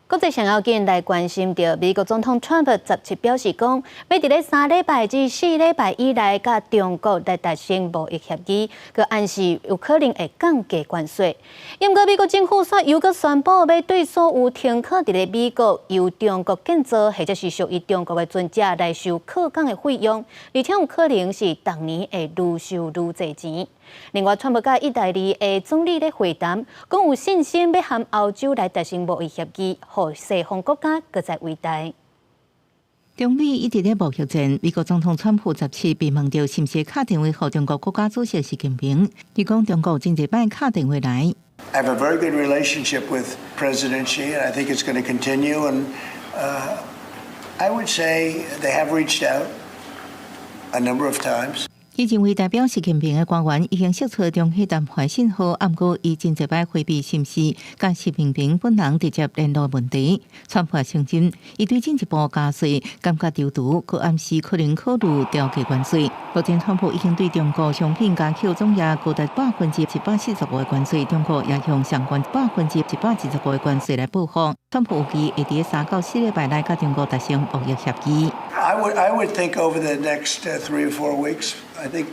國際上要緊來關心著美國總統川普十七表示講，欲佇咧3禮拜至4禮拜以內，佮中國來達成貿易協議，閣暗示有可能會降低關稅。毋過美國政府煞又閣宣布，欲對所有停靠佇咧美國由中國建造或者是屬於中國的船隻來收靠港的費用，而且有可能是逐年會愈收愈濟錢。另外，川普佮意大利的總理咧會談，講有信心欲和歐洲來達成貿易協議，予西方國家閣再偉大。中美一直咧貿易戰，美國總統川普十七被問著是毋是敲電話予中國國家主席習近平，伊講中國真濟擺敲電話來。 I have a very good relationship with President Xi, and I think it's going to continue. And I would say they have reached out a number of times. 伊認為代表習近平的官員已經釋出中美談話信號，毋過伊真濟擺迴避是毋是佮習近平本人直接聯絡問題。川普承認，伊對進一步加稅感覺躊躇，閣暗示可能考慮調低關稅。目前，川普已經對中國商品加扣總額高達145%的關稅，中國也用相關125%的關稅來報復。川普預計會佇3到4禮拜內佮中國達成貿易協議。 I would think over the next 3 or 4 weeks, I think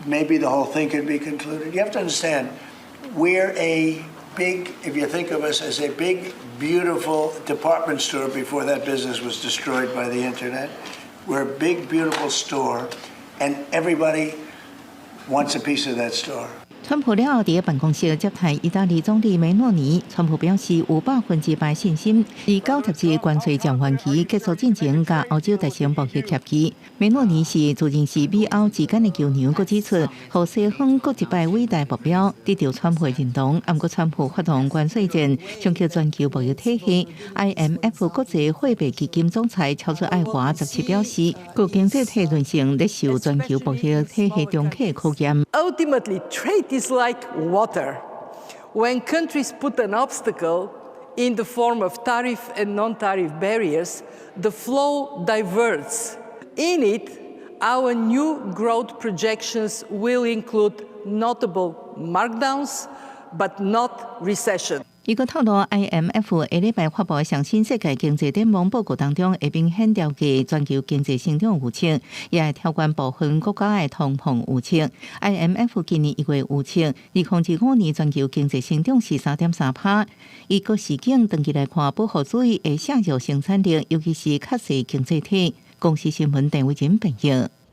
maybe the whole thing could be concluded. You have to understand, we're a big, if you think of us as a big, beautiful department store before that business was destroyed by the internet, we're a big, beautiful store, and everybody wants a piece of that store. 川普了後，佇辦公室接待意大利總理梅洛尼。川普表示有100%信心，佇90日關稅暫緩期結束進前，佮歐洲達成貿易協議。梅洛尼是自認是美歐之間的橋梁，閣指出，予西方閣一擺偉大目標得著川普認同。毋過川普發動關稅戰，衝擊全球貿易體系。IMF 國際貨幣基金總裁喬治艾華十七表示，各經濟體韌性咧受全球貿易體系中期考驗。 Ultimately, trade is like water. When countries put an obstacle in the form of tariff and non-tariff barriers, the flow diverts. In it, our new growth projections will include notable markdowns, but not recession. 伊閣透露，IMF 下禮拜發布的上新世界經濟展望報告當中，會明顯調低全球經濟成長預測，也會調懸部分國家的通膨預測。IMF 今年1月預測，2025年全球經濟成長是3.3趴。以各時間長期來看，保護主義會削弱生產力，尤其是較細經濟體。公視新聞鄧偉珍編譯。